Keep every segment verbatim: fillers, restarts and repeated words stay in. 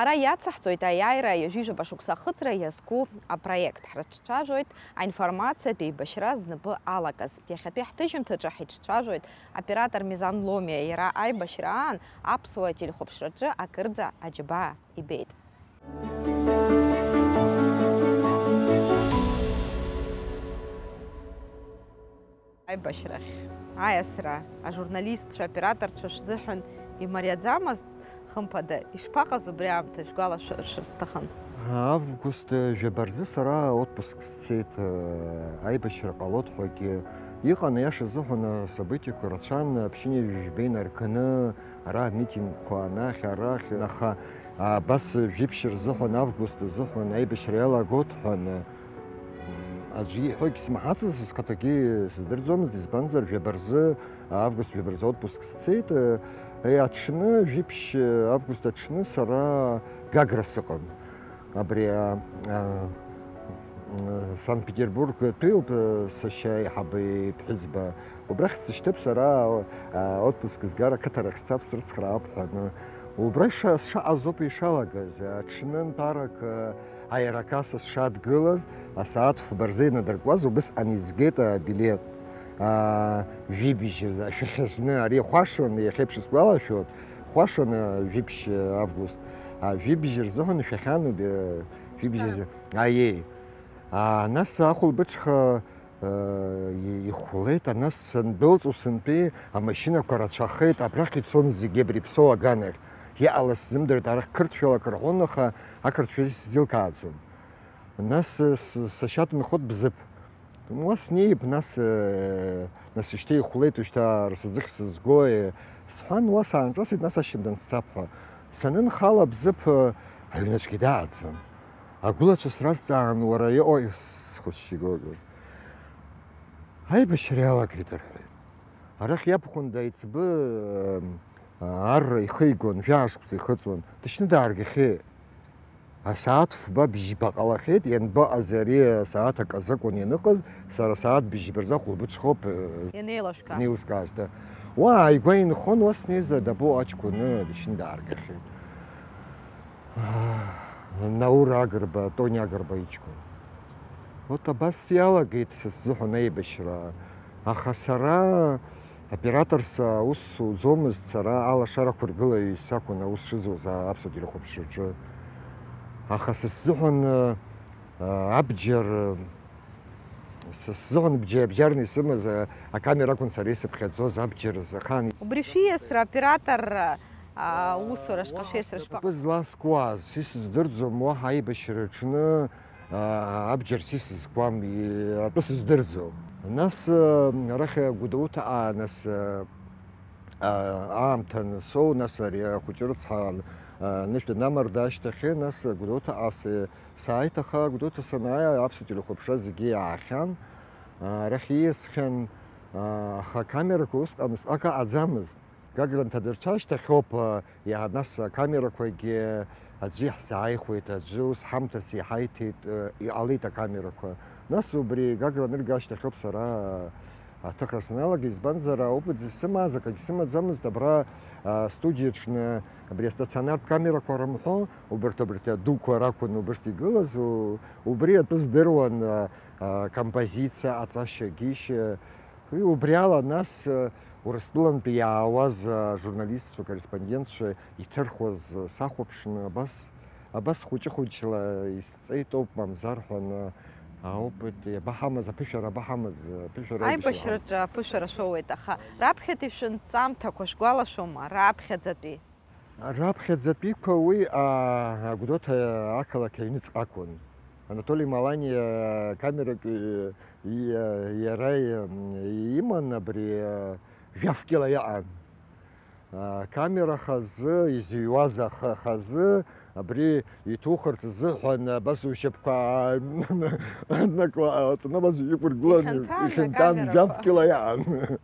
Ара иацаҳҵоит аиааира ҩажәижәаба шықәса ахыҵра иазку апроект. Ҳрыҿцәажәоит аинформациатә еибашьра знапы алакыз. Иахьатәи ҳҭыжьымҭаҿы ҳиҿцәажәоит оператор Мизан Ломиа. Иара аибашьра аан аԥсуа телехәаԥшраҿы акырӡа аџьабаа ибеит. Аибашьрахь аиасра ажурналистцәа, аоператорцәа шәзыҳәан имариаӡамызт, хымԥада, ишԥаҟаз убри аамҭа шәгәалашәар сҭахын. Август жәаба рзы сара отпуск сцеит, аибашьра ҟалоит ҳәагьы иҟан, аиаша азыҳәан асабытиақәа рацәан, ԥшьынҩажәи жәба инарганы, ара амитингқәа анахь, арахь, аха абас жәиԥшь рзыҳәан, август азыҳәан аибашьра иалагоит ҳәаны, аӡәгьы иҳәогь смаҳацызт, схаҭагьы сыздырӡомызт, избанзар, жәаба рзы, август жәаба рзы отпуск сцеит. Аҽны, жәиԥшь август аҽны сара Гагра сыҟан. Абри, а, а, Санкт-Петербург тәыҩоуп, сашьа аиҳабы иԥҳәызба. Убрахь дсышьҭып сара, а, отпуск згар ақыҭарахь сцап, срыцхраап ҳәаны. Убра иша-, сшаҟаз ауп ишалагаз. Аҽны нтәарак, а, аерокасса сшадгылаз, асааҭ фба рзы инадыркуаз, убысҟан изгеит абилеҭ. А, жәибжь азы, ашәахьазны, ари хәашон, иахьеиԥш исгәалашәоит, хәашон, а, жәиԥшь август, а, жәибжь рзыҳәан шәахьан, убри, а, жәибжь азы, аиеи. А, нас ахәылбыҽха, а, и-, ихәлеит, а, нас сандәылҵ, усынтәи амашьынақәа рацәахеит, абрахь ицон зегьы, абри Ԥсоу аганахь. Иҟалаз сзымдырит, арахь қырҭшәалак рҳәон, аха ақырҭшәа сзеилкааӡом. Нас, э, с-, сашьа дынхоит Бзыԥ. Уа снеип, нас, э, нас ишьҭа ихәлеит, ушьҭа рсаӡыхь сызгои? Сҳәан, уа саанҿасит, нас ашьыжьымҭан сцап ҳәа. Санынхала Бзыԥ, э, аҩнаҿгьы дааӡам. Агәылацәа сразҵаан, уара иҟои, схәыҷгьы гогон. Аибашьра иалагеит рҳәеит. Арахь иабхәында аиҵбы, э, арра ихигон, жәаа шықәса ихыҵуан, дышьны дааргахьеит. Асааҭ фба бжьба ҟалахьеит, ианбаҟаз ари асааҭ акы азакәын ианыҟаз, сара асааҭ бжьба рзы ахәылбыҽхоуп, э, Ианеилышәка. Ианеилыскааз, да. Уа ааигәа инхон, уа снеизар дабоу аҷкәыны, дышьны дааргахьеит. Наур Агрба, Тони Агрба иҷкәын. Вот абас иалагеит са сзыҳәан аибашьра. Аха сара операторс аус суӡомызт, сара алашара ақәыргылаҩ сакәын аус шызуаз аԥсуа телехәаԥшраҿы. Аха са сзыҳәан, а, абџьар, са сзыҳәан бџьа-, бџьарны исымаз, а, акамера акәын сара исыԥхьаӡоз абџьар азы ахаан. Убри шәиасра, операторра, а, усура шаҟа шәиасра шԥаҟа? Акы зласкуаз, исыздырӡом, уаҳа аибашьра аҽны, аа, абџьар сисызкуам, и-, атәы сыздырӡом. Нас, э, арахь Гәдоуҭаҟа, нас, э, а-, аамҭа ансоу, нас ари ахәыҷы рыцҳа, а, анышә данамарда ашьҭахьы, нас Гәдоуҭаҟа са-, сааит, аха Гәдоуҭа санааи, аԥсуа телехәаԥшра зегьы иаахьан, а, арахь ииасхьан, а, аха акамерақәа усҟан усҟак аҟаӡамызт. Гагра анҭадырцәа ашьҭахьоуп, а, иа-, нас акамерақәагьы аӡәы иаҳзааихәеит, аӡәы ус ҳамҭас иҳаиҭеит, а, иҟалеит акамерақәа. Нас убри Гагра анырга ашьҭахьоуп сара аҭыхра саналага, избанзар, аопыт сымаз, акагь сымаӡамызт, абра, а, студиаҿны абри астационартә камерақәа рымҳәо, убарҭ, абарҭ адуқәа ракәын убырҭ игылаз, у-, убри атәы здыруан, а, а, композициа, аҵашьагьы, Уи убри ала, нас, э, Урыстәылантәи иаауаз, э, ажурналистцәа, акорреспондентцәа иҭырхуаз, э, сахәаԥшны, абас, абас хәыҷы-хәыҷла исҵеитоуп, мамзар ҳәа, аны, аопыт иабаҳамаз, аԥышәара абаҳамаз, аԥышәара аибашьраҿы аԥышәара шәоуеит, аха раԥхьатәи шәынҵамҭақәа шәгәалашәома, раԥхьаӡатәи? Раԥхьаӡатәиқәа уи, а, Гәдоуҭа ақалақь аҩныҵҟа акәын. Анатоли Маланиа камерак, и-, и-, иара и-, иман, абри, а, жәаф кьыла иаҟан. А, камера хазы, изыҩуаз аха-, хазы, абри иҭухырц азыҳәан, абас ушьапқәа аанакла-, аҵаны абас иқәыргыланы ихьанҭан, ихьанҭан, жәаф кьыла иаҟан.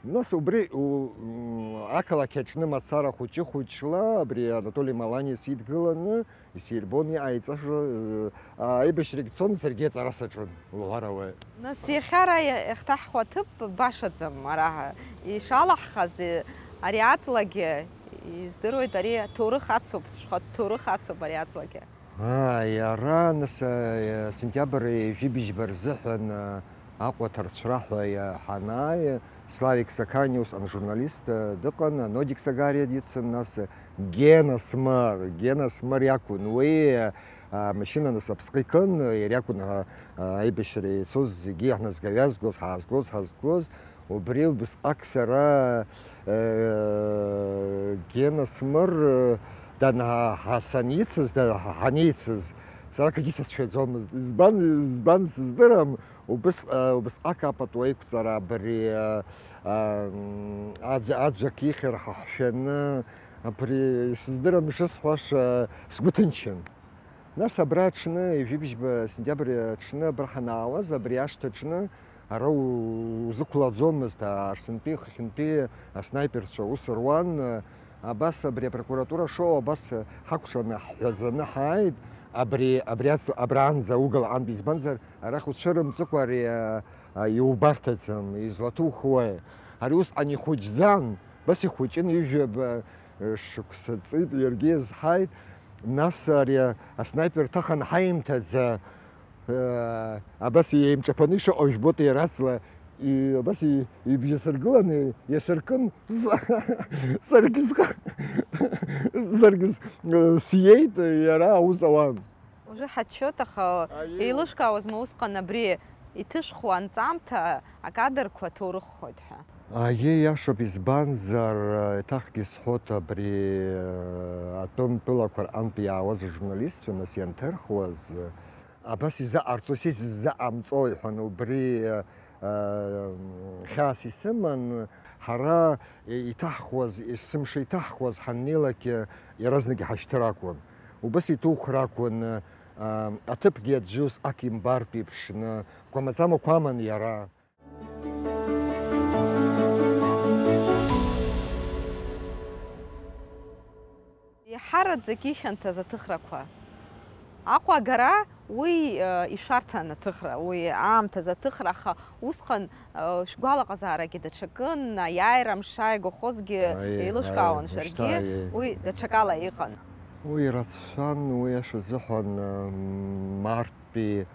Нас убри, у, м, ақалақь аҿны мацара хәыҷы-хәыҷла абри Анатоли Маланиа сидгыланы исирбон иҟаиҵаша, э, аибашьрагь цон, саргьы аҵара саҿын, лҳәар ауеит. Нас иахьа ара иа-, иахьҭаҳхуа аҭыԥ башаӡам, ара ишалаҳхаз, э, ари аҵлагьы Издыруеит, ари аҭоурых ацуп, шәхатә ҭоурых ацуп ари аҵлагьы. Ааи, ара, нас, а, сентиабр ҩажәи бжьба рзыҳәан, а, Аҟәа ҭарцәра ҳәа иа-, ҳанааи, Славик Сакани усҟан журналист, а, дыҟан, а, Нодик Сагариа дицын, нас, а, Гена Смыр, Гена Смыр иакәын уи, а, амашьына нас аԥсҟы икын, иара иакәын, а, а, аибашьра ицоз зегьы ҳназгаҩазгоз, ҳаазгоз, ҳазгоз, Убри убысҟак сара, э, Гена Смыр, э, данҳа-, ҳа-, саницыз, да-, ҳа-, ҳаницыз, сара акгьы сацәшәаӡомызт. Избан, избан сыздырам, убыс-, э, убысҟак апату еиқәҵара абри, э, э, м, аӡ-, аӡәк ихьыр ҳа ҳшәаны, абри сыздырам шысҳәаша, сгәы ҭынчын. Нас абра аҽны, ҩажәи бжьба сентиабр аҽны абра ҳанаауаз, абри ашҭа аҽны, ара у-, узықәлаӡомызт, Арсынтәи, хыхьынтәи аснаиперцәа ус руан, абас абри апрокуратура шоу, абас ҳакәшаны, ҳҳәазаны ҳааит, абри, абри ац-, абраанӡа угыл ҟантә, избанзар, арахь уцәырымҵыкәа ари, а, а, иубарҭаӡам, излаҭухуеи? Ари усҟан ихәыҷӡан, абас ихәыҷын, ҩажәаба, Шықәса ҵит, иаргьы иазҳаит. Нас ари аснаипер ҭахын ҳаимҭаӡа, э, абас еимҿаԥаны ишыҟоу жәбоит иара аҵла, и-, абас и-, ибжьасыргыланы иасыркын, саргьы сҟа-, саргьы с-, э, сиеит, иара аус ауан. Уже ҳаччоит, аха Аиеи. Еилышәкаауазма усҟан абри иҭышәхуа анҵамҭа акадрқәа ҭоурыххоит ҳәа? Аиеи, иашоуп, избанзар, еиҭахгьы исҳәоит абри, атәым тәылақәа рҟынтә иаауаз ажурналистцәа нас ианҭырхуаз, абас изаҟарҵо, сиззаҟамҵо иҳәан, убри, хьаас исыман, ҳара иҭаҳхуаз, есымша иҭаҳхуаз ҳаннеилак, иаразнак иҳашьҭыр акәын. Убас иҭухыр акәын, аҭыԥгьы аӡәы усҟак имбартә иԥшны, гәамаҵамақәа аман иара. Иаҳараӡак ихьанҭаз аҭыхрақәа. Аҟәа агара уи, э, ишәарҭан аҭыхра, уи аамҭазы аҭыхра, аха усҟан, э, шәгәалаҟазаарагьы даҽакын, аиааира амш шааигәахозгьы Аиеи, еилышәкаауан аиеи, шәаргьы, ушьҭа, аиеи. Уи даҽакала иҟан. Уи рацәан, уи ашазыҳәан, э, март Тәи.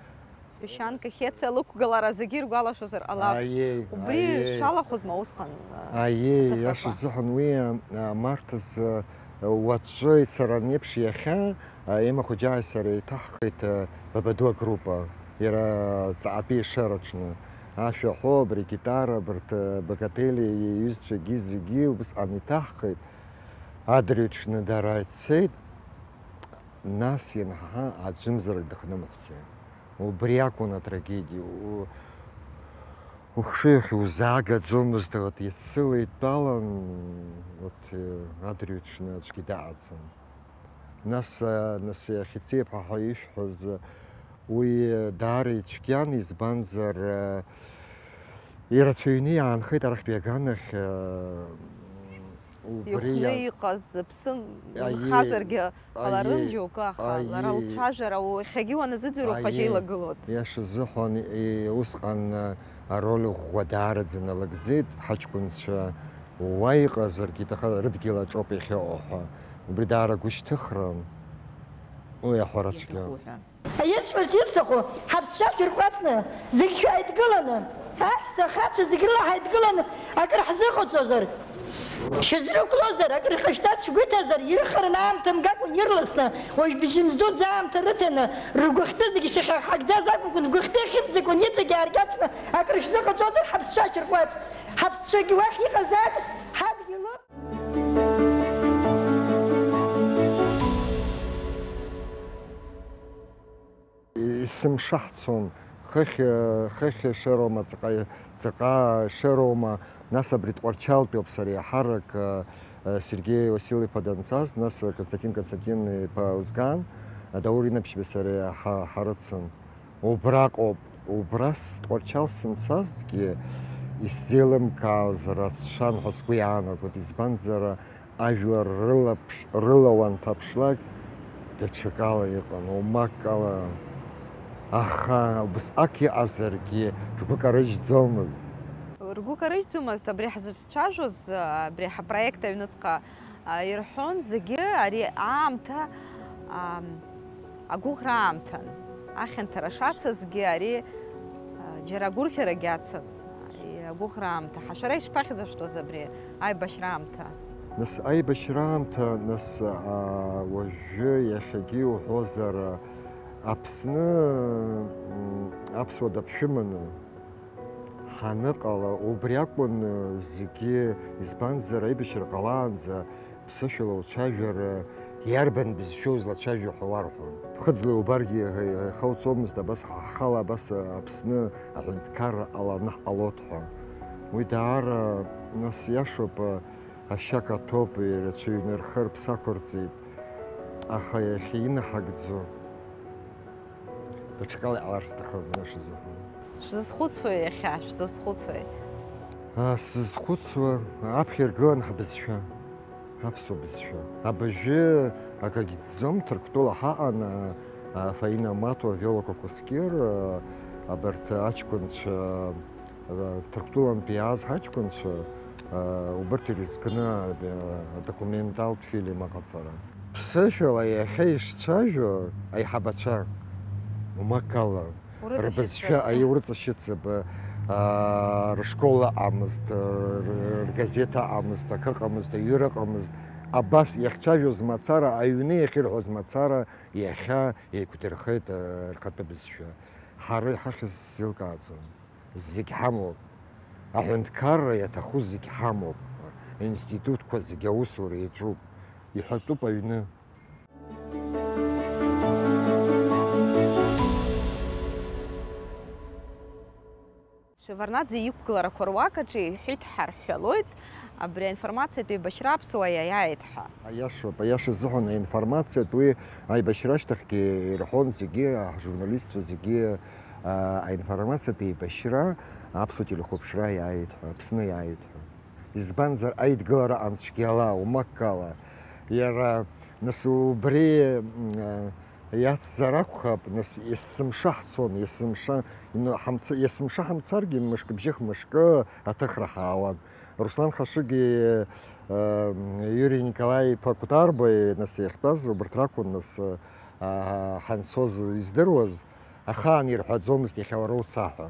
Песчанка Хьеца лықәгылара зегьы иргәалашәозар ҟалап. Аиеи, Убри аиеи. Шәалахәызма усҟан, а, Аиеи, аҭыхрақәа? Иаша сзыҳәан уи, а, март азы, а, уаҵәы ицаран еиԥш иахьа, а, Ема Хоџьааи сара еиҭаҳхит, а, Бабаду агруппа, иара ҵаҟатәи ешераҿны. Ашәа ҳәо, абри агитара, абарҭ, а, Багатели иҩызцәагьы зегьы убысҟан еиҭаҳхит. Адырҩаҽны дара ицеит. Нас ианҳа аӡәымзарак дыхнымҳәӡеит. Убри акәын атрагедиа. У-, ухшыҩ ахь узаагаӡомызт, вот, иацы уеидтәалан, вот, э, адырҩаҽны аӡәгьы дааӡам. Нас, э, нас иахьа ицеиԥҳа ҳәа ишәҳәаз, уи даара ицәгьан, избанзар, э, ирацәаҩны иаанхеит арахьтәи аганахь, э, Убри Ихәны иа- иҟаз зыԥсы Аиеи, нхазаргьы ҟаларын аиеи, џьоукы, аха лара аиеи. Лцәажәара уахьагьы уаназыӡырҩ ухаҿы Аиеи. Илагылоит. Иаша зыхәан, и-, усҟан, а, ароль ӷәӷәа даараӡа налыгӡеит, ҳаҷкәынцәа уа иҟазаргьы иҭахар, рыдгьыл аҿоуп иахьыҟоу ҳәа. Убри даара гәышьҭыхран, уи аҳәара цәгьа. Иаҭаху ҳәа. Исҳәарц исҭаху, ҳаԥсцәа шәырҟәаҵны, зегь шәааидгыланы, аҳәса, ахацәа зегь рыла ҳаидгыланы акыр ҳзыҟаҵозар, шәызрықәлозар, акыр ҟашәҵарц шәгәы иҭазар, ирыхараны аамҭа мгакәан ирласны, уажә бжьымз дуӡӡа аамҭа рыҭаны, ргәыхьтәы зегь шьахьаҳагӡаз акәымкәан, ргәыхьтәы ахьымӡакәан иҵегь ааркьаҿны акыр шәзыҟаҵозар, ҳаԥсцәа шәырҟәаҵ, ҳаԥсцәагьы уахь иҟазааит, ҳадгьыл ыҟоуп. Есымша ҳцон, хыхь, хыхь шероума, ҵаҟа, ҵаҟа шероума, нас абри Тҟәарчалтәи ауп сара еиҳарак, Сергеи Васил-иԥа данцаз, нас Константин Константин-иԥа Озган, Даур Инаԥшьбеи сареи ҳа-, ҳарыцын. Убраҟоуп, убра с-, Тҟәарчал сымцазҭгьы, исзеилымкаауаз рацәан ҳәа сгәы иаанагоит, избанзар, ажәлар рылаԥш-, рыла уанҭаԥшлак, даҽакала иҟан, омакала. Аха убысҟак иҟазаргьы, ргәы карыжьӡомызт. Ргәы карыжьӡомызт, абри ҳзыҿцәажәоз, абри ҳапроект аҩныҵҟа Ирҳәон зегьы ари аамҭа, ам, агәыӷра аамҭан. Ахьанҭара шацызгьы ари, а, џьара агәырӷьарагьы ацын. Агәыӷра аамҭа. Ҳа шәара ишԥахьӡышәтәыз абри аибашьра аамҭа? Нас аибашьра аамҭа, нас, а, уажәы иахьагьы иуҳәозар, а, Аԥсны, м, аԥсуа даԥшәыманы ҳаныҟала, убри акәын, зегьы, избанзар, аибашьра ҟалаанӡа ԥсышәала уцәажәар, иарбан бызшәоу злацәажәо ҳәа уарҳәон. Ԥхыӡла иубаргьы иаха-, иахауҵомызт, абас ҳа-, ҳхала абас Аԥсны аҳәынҭқарра ҟаланы ҳҟалоит ҳәа. Уи даара, нас, иашоуп, ашьа каҭәоуп, ирацәаҩны рхы рыԥсы ақәырҵеит, аха иахьа инаҳагӡо даҽакала иҟалар сҭахын, иашазыҳәан. Шәзызхәыцуеи иахьа, шәзызхәыцуеи? А, сзызхәыцуа, аԥхьа иргылан ҳбызшәа, аԥсуа бызшәа. Абыржәы акагьы ӡӡом, Ҭырқәтәыла ҳаҟан, а, а, Фаина Матуа, Виола Кәакәасқьыр, а, абарҭ аҷкәынцәа, Ҭырқәтәылантәи иааз ҳаҷкәынцәа, убырҭ ирызкны адокументалтә фильм аҟаҵара. Ԥсышәала иахьа ишцәажәо аиҳабацәа, умакала, рбызшәа аиурҵашьыцып, рышкол ыҟамызт, р-, ргазеҭ ыҟамызт, акы ыҟамызт, аҩыра ыҟамызт. Абас иахьцәажәоз мацара, аҩны иахьырҳәоз мацара, иахьа еиқәдырхеит, рхатәы бызшәа. Ҳара иҳахьыз сзеилкааӡом. Зегь ҳамоуп. Аҳәынҭқарра иаҭаху зегь ҳамоуп. Аинститутқәа зегь аусура иаҿуп. Иҳәатәуп аҩны. Шеварднаӡе иқәгыларақәа руак аҿы иҳәеит, ҳарҳәалоит, абри аинформациатә еибашьра аԥсуа иаиааит ҳәа. Аиашоуп, аиаша азыҳәан аинформациатә уи аибашьра ашьҭахьгьы ирҳәон зегьы, ҳжурналистцәа зегьы, аа, аинформациатә еибашьра аԥсуа телехәаԥшра иааит ҳәа, Аԥсны иааит ҳәа. Избанзар, аидгылара анцәгьала, умаккала. Иара, нас, убри, м, иацзар акәхап, нас, есымша ҳцон, есымша, ин-, ҳамца-, есымша ҳамцаргьы, мышкы бжьых мышкы аҭыхра ҳаауан. Руслан Хашыги, э, Иури Николаи-иԥа Кәтарбеи, нас, иахьтәаз, убарҭ ракәын, нас, э, ҳанцоз издыруаз, ахаан ирҳәаӡомызт иахьа уара уца ҳәа.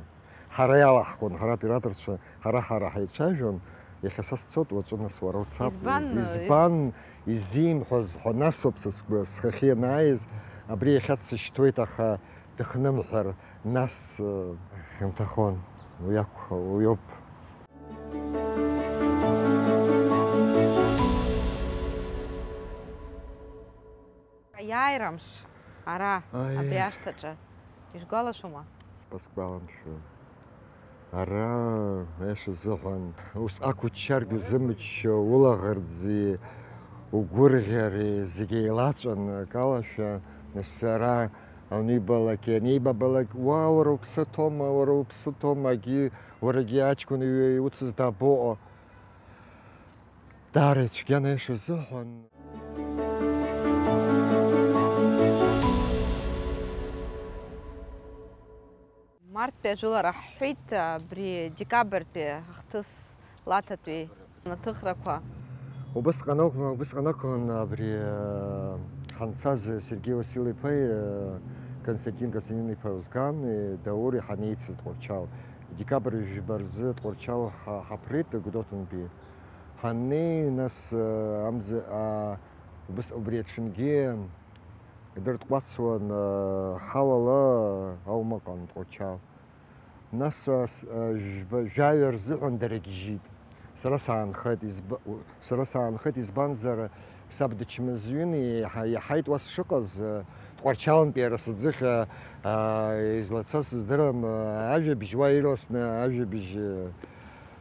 Ҳара иалаҳхуан, ҳара аоператорцәа, ҳара-ҳара ҳаицәажәон, иахьа са сцоит, уаҵәы, нас, уара уцап. Избан, э, избан изимҳәоз ҳәа, насоуп са сгәы, схахьы ианааиз, абри иахьа дсышьҭуеит, аха дыхнымҳәыр, нас, э, хьанҭахон, уи акәха-, уиоуп. Аиааирамш ара, аиеи, абри ашҭаҿы, ишәгәалашәома? Ишԥасгәаламшәо. Ара, аиаша азыҳәан, усҟак уччаргьы узымччо, улаӷырӡи угәырӷьареи зегь еилаҵәан, акалашәа, нас ара анибалак, ианеибабалак, уа, уара уԥсы ҭоума, уара уԥсы ҭоума, агьи, уарагьы аҷкәын иуцыз дабоҟоу? Даара ицәгьан аиаша азыҳәан. Марттәи ажәылара ҳҳәеит, абри декабртәи ахҭыс лаҭатәи аҭыхрақәа. Убысҟан акәын, убысҟан акәын абри, э, ҳанцаз Сергеи Уасил-иԥеи, э, Константин Константин-иԥа Озгани Даури ҳанеицыз Тҟәарчал. Декабрь жәба рзы Тҟәарчал ҳа-, ҳаԥрит Гәдоуҭантәи. Ҳаннеи, нас, э, амз-, а, убыс-, убри аҽынгьы идыртҟәацуан, э, ҳауала аума ыҟан Тҟәарчал. Нас, а, с-, а, жәба-, жәаҩа рзыҳәан дара гьежьит. Сара саанхеит, изба-, у-, сара саанхеит, избанзар, саб дычмазаҩын, иаҳа-, иаҳаит уа сшыҟаз, а, Тҟәарчалнтәи иара сыӡыхь, а, а, излацаз сыздырам, а, ажәабжь уа ирласны, ажәабжь, а,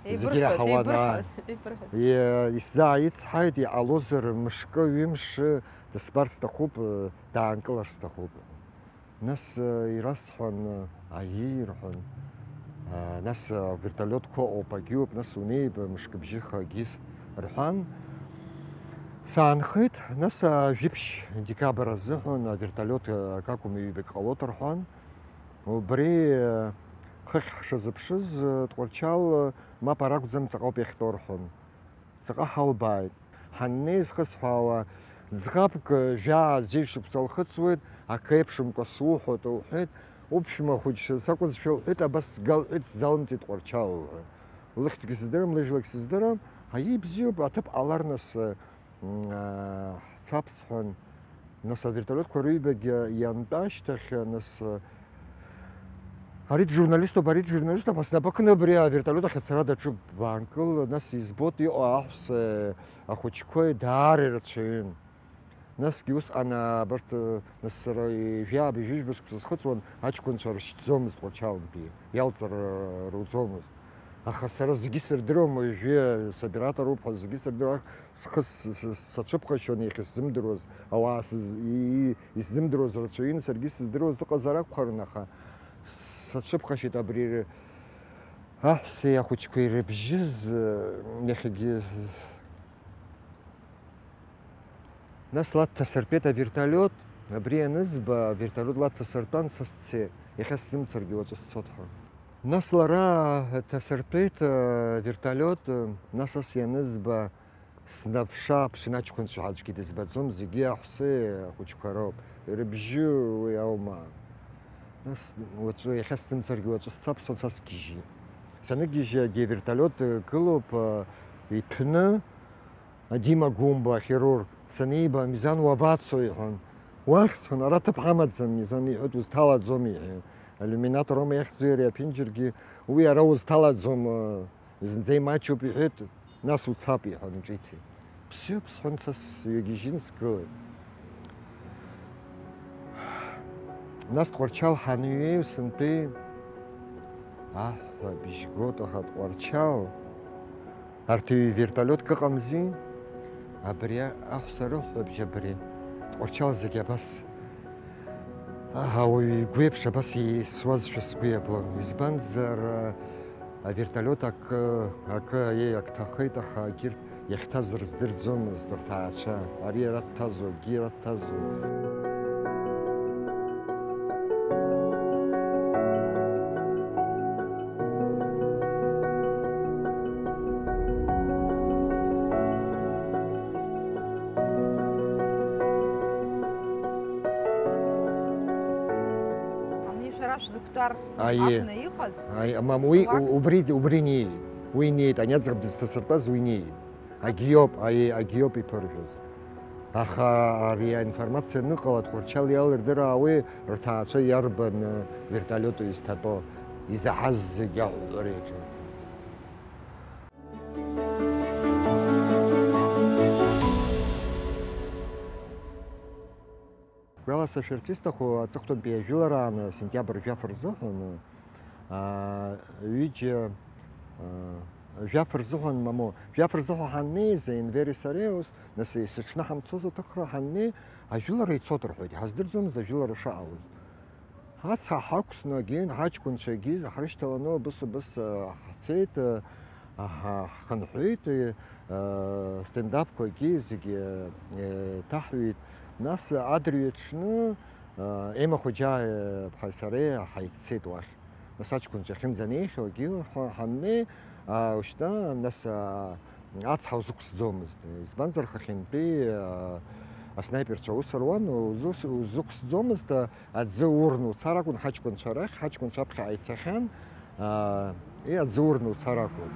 зегьы еибырҳәоит, ираҳауан, а. Еибырҳәоит, еибырҳәоит. Иа-, исзааицҳаит, иҟалозар, мышкы, ҩымш, дысбарц сҭахуп, а, даанкылар сҭахуп. Нас, э, ирасҳәан, э, аиеи рҳәан, э, нас, э, авертолиотқәа ыҟоуп, агьиуп, нас унеип, мышкыбжьыха агьыс рҳәан. Саанхеит, нас, э, жәиԥшь декабрь азыҳәан авертолиот, э, акакәым, ҩбак ҟалоит рҳәан. Убри, э, хыхь ҳшазыԥшыз, э, Тҟәарчал, э, мап аракәӡам, ҵаҟа ауп иахьтәоу рҳәон. Ҵаҟа ҳалбааит. Ҳаннеи зхысҳәаауа, ӡӷабк жәаа зежә шықәса лхыҵуеит, акы еиԥшымкәа суҳәоит, лҳәеит. Уԥшәма хәыҷ сакәызшәа лҳәеит, абас сга лҳәеит, сзалымҵит Тҟәарчал лҳәа. Лыхьӡгьы сыздырам, лыжәлагь сыздырам. Аиеи, бзиоуп, аҭыԥ ҟалар нас, м, а, ҳцап сҳәан. Нас авертолиотқәа рыҩбагьы иантәа ашьҭахь, нас, ари журналиступ, ари журналиступ, снапы кны абри авертолиот ахь ацара даҿуп, баанкыл, нас избоит иҟоу аҳәса ахәыҷқәеи даара ирацәаҩын. Насгьы усҟан абарҭ, нас сара ҩажәи жәибжь шықәса схыҵуан, аҷкәынцәа ршьҭӡомызт Тҟәарчалнтәи, иалҵыр руӡомызт. Аха сара зегьы сырдыруан, уажәы соператоруп ҳәа зегьы сырдыруан, схы с-, с-, сацәыԥхашьон иахьысзымдыруаз, ауаа сыз-, и-, и-, исзымдыруаз рацәаҩын, саргьы сыздыруаз ыҟазар акәхарын, аха сацәыԥхашьеит абри р-, аҳәсеи ахәыҷқәеи рыбжьы з-, иахьагьы. Нас ла дҭасыртәеит авертолиот, абри анызба, авертолиот ла дҭасыртәан, са сцеит, иахьа сзымцаргьы уаҵәы сцот ҳәа. Нас лара дҭасыртәеит, э, вертолиот, э, нас ас ианызба, снаԥшы-ааԥшын, аҷкәынцәа аӡәгьы дызбаӡом, зегьы аҳәсеи ахәыҷқәа роуп. Рыбжьы уи аума. Нас уаҵәы, иахьа сзымцаргьы уаҵәы сцап, сон са сгьежьит. Саныгьежьы, ди авертолиот, э, гылоуп, э, иҭәны, Дима Гәымба, ахирург, саниба, Мизан, уабацо? Иҳәон. Уахь, сҳәон, ара ҭыԥ ҳамаӡам, Мизан иҳәеит, узҭалаӡом, иҳәеит. Алиуминатор аума иахьӡу иара иаԥенџьыргьы, уи ара узҭалаӡом, зынӡа имаҷуп, иҳәеит, нас уцап, иҳәон, ҿиҭит. Бзиоуп, сҳәон, са сҩагьежьын, сгылеит. Нас Тҟәарчал ҳанҩеи, сынтәеи аҳәҳәа бжьгоит, аха Тҟәарчал Арҭ ҩ-вертолиотк ыҟамзи, абри аҳәса рыҳәҳәабжь абри, Тҟәарчал зегь абас, ауаҩы игәеиԥш абас еисуазшәа сгәы иаблон. Избанзар, авертолиот акы, акы, аиеи, ак ҭахеит, аха егьырҭ иахьҭаз рыздырӡомызт рҭаацәа. Ари ара дҭазу, акгьы ара дҭазу. Ани шәара шәзықәтәар Аиеи. Акәны иҟаз? Аи, мам, уи, Уак? у-, убри, убри неит. Уи неит, ани аӡӷаб дызҭасыртәаз уи неит. Агиоуп, аиеи, агиоуп иԥыржәоз. Аха ари аинформациа аныҟала, Тҟәарчал иалырдыраауеи рҭаацәа иарбан вертолиот изҭатәоу, изаҳаз зегь аҳәҳәара иаҿын. Гәаласыршәарц исҭаху, аҵыхәтәантәи ажәыларааны, сентиабр жәаф рзыҳәан, аа, ҩыџьа, аа, жәаф рзыҳәан, мамоу, жәаф рзыҳәан ҳаннеиз, Енвери сареи ус, нас, сыҽны ҳамцоз аҭыхра ҳаннеи, ажәылара ицот рҳәоит, иҳаздырӡомызт ажәылара шаауаз. Ацҳа ҳақәсны, егьин, ҳаҷкәынцәагьы ҳрышьҭаланы, убыс-убыс, э, ҳцеит, э, ҳа-, ҳхынҳәит, э, стендапқәагьы зегьы, э, ҭаҳҩит. Нас адырҩаҽны, э, Ема Хоџьа, э, ԥҳаи сареи ҳаиццеит уахь. Нас аҷкәынцәа ахьынӡанеихьоу, егьи ҳа-, ҳаннеи, а, ушьҭа, нас, а, ацҳа узықәсӡомызт. Избанзар, хыхьынтәи, а, аснаиперцәа аус руан, узы-, узықәсӡомызт, а, аӡы урны уцар акәын ҳаҷкәынцәа рахь, ҳаҷкәынцәа аԥхьа ааицахьан, аа, и, аӡы урны уцар акәын.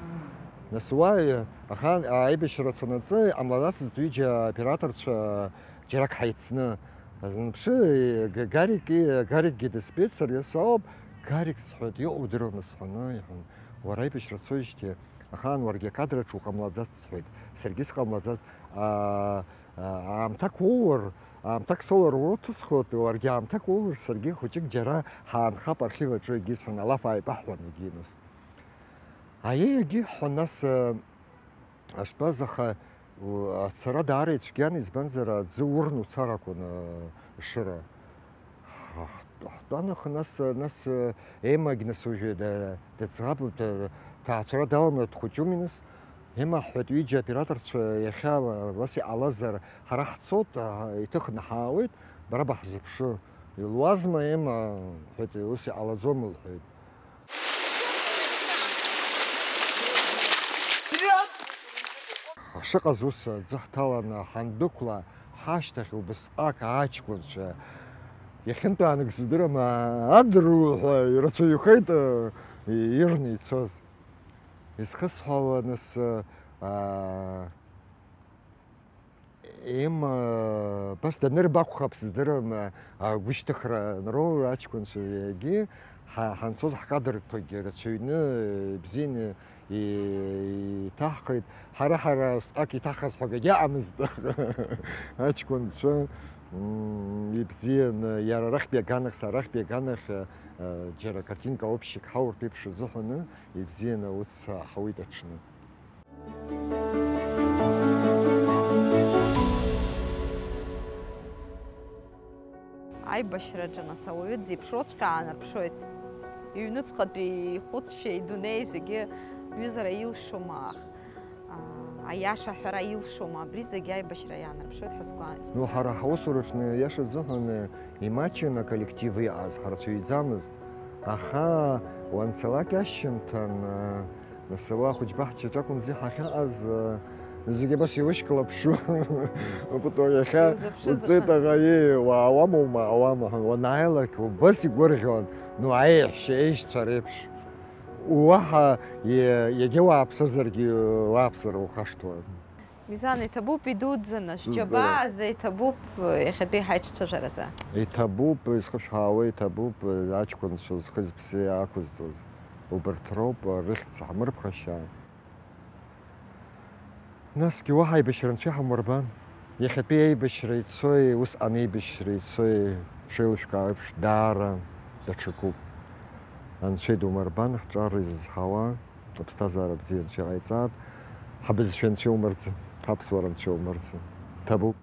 Нас уа, ахаан аибашьра цанаҵы иҟамлаӡацызт ҩыџьа операторцәа џьарак ҳаицны. Аныԥшы, Га-, Гарик, и, Гарикгьы дыспециалист ауп, Гарик сҳәоит, иҟоу удыруама сҳәаны, иҳәон. Уара аибашьра цоижьҭеи, ахаан уаргьы акадраҿы уҟамлаӡац сҳәеит, саргьы сҟамлаӡац, аа, Аамҭак уоур, аамҭак соур уҭысхуеит, уаргьы аамҭак уоур, саргьы хәыҷык џьара ҳаанхап архив аҿы, егьи сҳәан, алаф ааибаҳҳәон, егьи нас. Аиеи, егьи ҳҳәон, нас, э, аштәаз, аха, у-, ацара даара ицәгьан, избанзар, аӡы урны уцар акәын, э, ашыра. Ҳа-, ҳтәан, аха нас, нас, э, Емагь нас уажәы да-, дыӡӷабуп, да-, ҭаацәара даланы дхәыҷуми нас. Ема ҳҳәоит, ҩыџьа операторцәа иахьа, э, ус иҟалазар, ҳара ҳцоит, а, иҭыхны ҳаауеит, бара баҳзыԥшу. Илуазма, Ема, ҳҳәеит, ус иҟалаӡом, лҳәеит. Ҳа-, Ҳшыҟаз ус аӡы ҳҭаланы ҳандәықәла, ҳашьҭахь убысҟак аҷкәынцәа иахьынтәаанагаз здырам, адруҳәа ирацәаҩхеит, ирны ицоз. Изхысҳәаауа нас, аа, Ема, бас данырбакәхап сыздырам, агәышьҭыхра анроуа аҷкәынцәа егьи ҳа-, ҳанцоз ҳкадрқәагьы рацәаҩны, ибзианы и-, иҭаҳхит. Ҳара, ҳара усҟак иҭаҳхаз ҳәа акгьы ыҟамызт. Аҷкәынцәа, м, ибзианы, иара арахьтәи аганахь, сара арахьтәи аганахь, а, џьара картинка общик ҳауртә еиԥш азыҳәаны, ибзианы аус ҳауеит аҽны. Аибашьраҿы нас ауаҩы дзеиԥшроуҵәҟьа аанарԥшуеит. Иҩныҵҟатәи ихәыцшьа, идунеи зегьы ҩызара илшома, аха, аа, аиаша аҳәара илшома, абри зегьы аибашьра иаанарԥшуеит ҳәа сгәы-, Ну, ҳара ҳусураҿы, иашаӡаҳәаны, имаҷын аколлектив иҟаз, ҳарацәаҩӡамызт. Аха уанцалак ашьжьымҭан, аа, Нас ауаа хәыҷ-баҳчаҿ акәымзи ҳахьаҟаз, зегьы абас еиуашьклаԥшу. Убытәы иахьа Иузыԥшыз уҵеит аха. Аӷа, еи, уаауама, умаауама ҳәа, уанааилак убас игәырӷьон, ну, аеҳәшьа еишьцәа реиԥш. Уаҳа, е-, иагьа уааԥсазаргьы, уааԥсара ухашҭуан. Мизан, иҭабуп идуӡӡаны, Сыздырам. Шәџьабаазы иҭабуп, иахьатәи ҳаиҿцәажәаразы. Иҭабуп, исхышәҳаауа иҭабуп, аҷкәынцәа зхы-зԥсы ақәызҵаз. Убарҭ роуп рыхьӡ ҳмырԥхашьа. Насгьы уаҳа аибашьра анцәа иҳамурбан. Иахьатәи аибашьра ицои, усҟан аибашьра ицои, шеилышәкаау еиԥш, даара даҽакуп. Анцәа идумырбан, ҳҿар изызҳауа, аԥсҭазаара бзиа анцәа иҟаиҵааит, ҳабызшәа анцәа иумырӡын, ҳаԥсуара анцәа иумырӡын. Ҭабуп.